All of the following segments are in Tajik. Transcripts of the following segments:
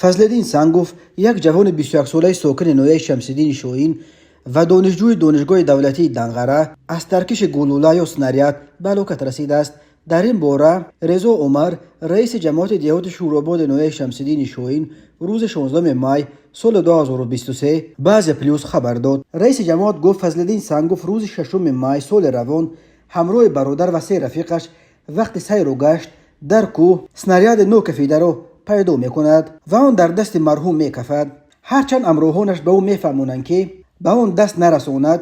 Фазлиддин Сангов, як ҷавони 21-солаи сокини ноҳияи Шамсиддини Шоҳин ва донишҷӯи Донишгоҳи давлатии Данғара, аз таркиши гулӯла ё снаряд ба ҳалокат расидааст. Дар ин бора Резо Умар, раиси ҷамоати деҳоти Шӯрободи ноҳияи Шамсиддини Шоҳин, рӯзи 16 май соли 2023 ба Азия Плюс хабар дод. Раиси ҷамоат гуфт, Фазлиддин Сангов рӯзи 6 май соли равон ҳамроҳи бародар ва се рафиқаш вақти сайру гашт дар кӯҳ снаряди нокафидаро пайдо мекунад ва он дар дасти марҳум мекафад. Ҳарчанд ҳамроҳонаш ба ӯ мефаҳмонанд, ки ба он даст нарасонад,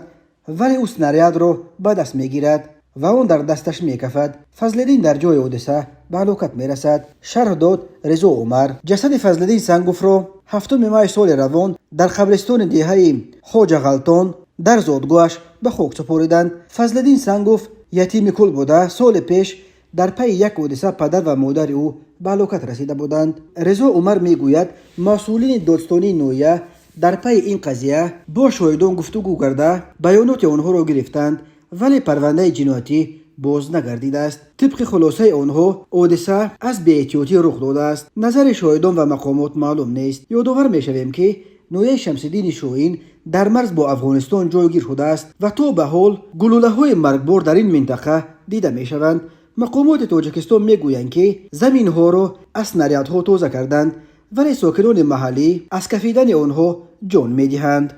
вале ӯ снарядро ба даст мегирад ва он дар дасташ мекафад. Фазлиддин дар ҷои ҳодиса ба ҳалокат мерасад, шарҳ дод Резо Умар. Ҷасади Фазлиддин Санговро 7 май соли равон дар қабристони деҳаи Хоҷағалтон дар зодгоҳаш ба хок супориданд. Фазлиддин Сангов ятими кул буда, соли пеш дар пайи як ҳодиса падар ва модари ӯ ба ҳалокат расида буданд. Резо Умар мегӯяд, масъулини додстонии ноҳия дар пайи ин қазия бо шоҳидон гуфтугӯ карда, баёноти онҳоро гирифтанд, вале парвандаи ҷиноятӣ боз нагардидааст. Тибқи хулосаи онҳо, ҳодиса аз беэҳтиётӣ рух додааст. Назари шоҳидон ва мақомот маълум нест. Ёдовар мешавем, ки ноҳияи Шамсиддини Шоҳин дар марз бо Афғонистон ҷойгир шудааст ва то ба ҳол гулӯлаҳои маргбор дар ин минтақа дида мешаванд. Мақомоти Тоҷикистон мегӯянд, ки заминҳоро аз снарядҳо тоза карданд, вале сокинони маҳаллӣ аз кафидани онҳо ҷон медиҳанд.